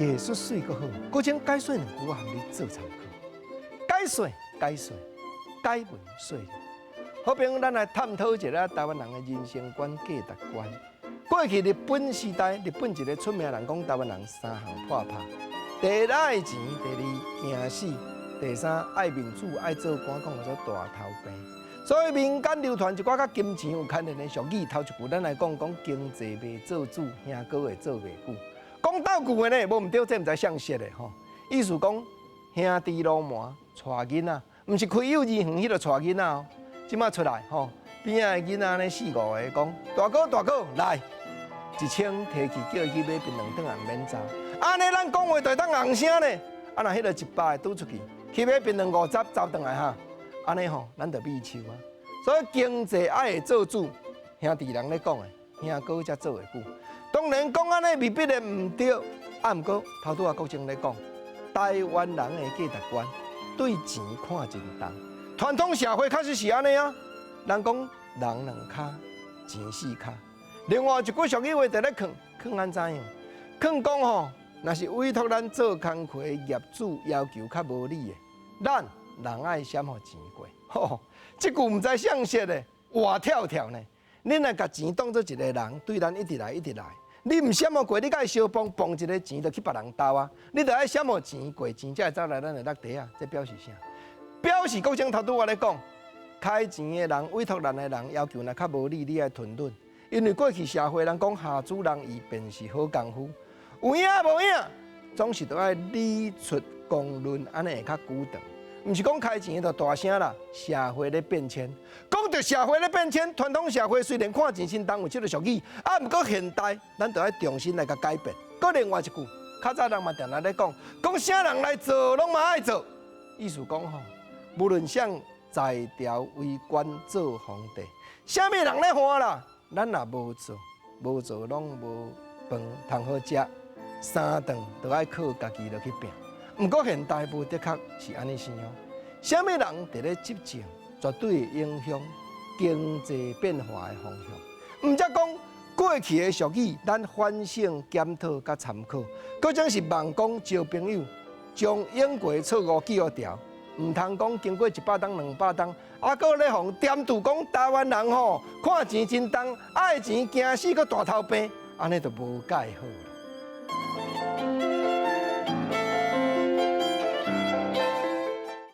藝術媠閣好，閣將解說兩句，我含你做參考。解說，解說，解文說理。好朋友，咱來探討一下台灣人的人生觀、價值觀。過去日本時代，日本一个出名人講台灣人三項破拍：第一愛錢，第二驚死，第三愛面子、愛做官，講叫做大頭病。所以民間流傳一寡佮金錢有牽連的俗語，頭一句咱來講講經濟袂做主，兄哥會做袂久。講鬥句的呢，無毋對，這毋知誰說的吼。意思講兄弟路門帶囡仔，毋是開幼兒園彼个帶囡仔哦。這馬出來吼，邊仔的囡仔按呢四五个講，大哥大哥來，1000提去叫伊去買檳榔轉來毋免走。按呢咱講話就會當紅聲呢。啊若彼个100个拄出去，去買檳榔50走轉來哈，按呢吼，咱就美樹啊。所以經濟愛會做主，兄弟人咧講的，兄哥才做會久。當然講按呢未必會毋對，啊毋過頭拄仔國政咧講，台灣人的價值觀對錢看真重。傳統社會確實是按呢啊，人講人兩跤，錢四跤。另外一句俗語話佇咧囥，囥按怎樣？囥講吼，若是委託咱做工課的業主要求較無理的，咱人愛閃予錢過。吼，這句毋知誰說的，活跳跳呢。恁若共錢當做一个人，對咱一直來一直來。你毋閃予過，你共伊相碰碰一个錢就去別人兜啊！你著愛閃予錢過，錢才會走來咱的落袋啊！這表示啥？表示國政頭拄我咧講，開錢的人委託咱的人要求若較無理，你愛吞忍。因為過去社會人講下主人意便是好功夫，有影無影，總是著愛理出公論，按呢會較久長。毋是講開錢就大聲啦，社會咧變遷，講著社會咧變遷，傳統社會雖然看錢真重有這个俗語，啊，毋過現代咱著愛重新來共改變。閣另外一句，較早人嘛定定咧講，講啥人來做攏嘛愛做，意思講吼，無論誰在朝為官做皇帝，啥物人咧換啦，咱若無做，無做攏無飯通好食，三頓都愛靠家己落去拚。毋過現代無的確是按呢生哦，啥物人佇咧執政，絕對會影響經濟變化的方向。毋則講過去的俗語，咱反省檢討佮參考，閣種是網講招朋友，將永過錯誤記錄掉，毋通講經過100冬200冬，啊，閣咧予人顛倒講台灣人吼看錢真重，愛錢驚死閣大頭病，按呢就無蓋好啦。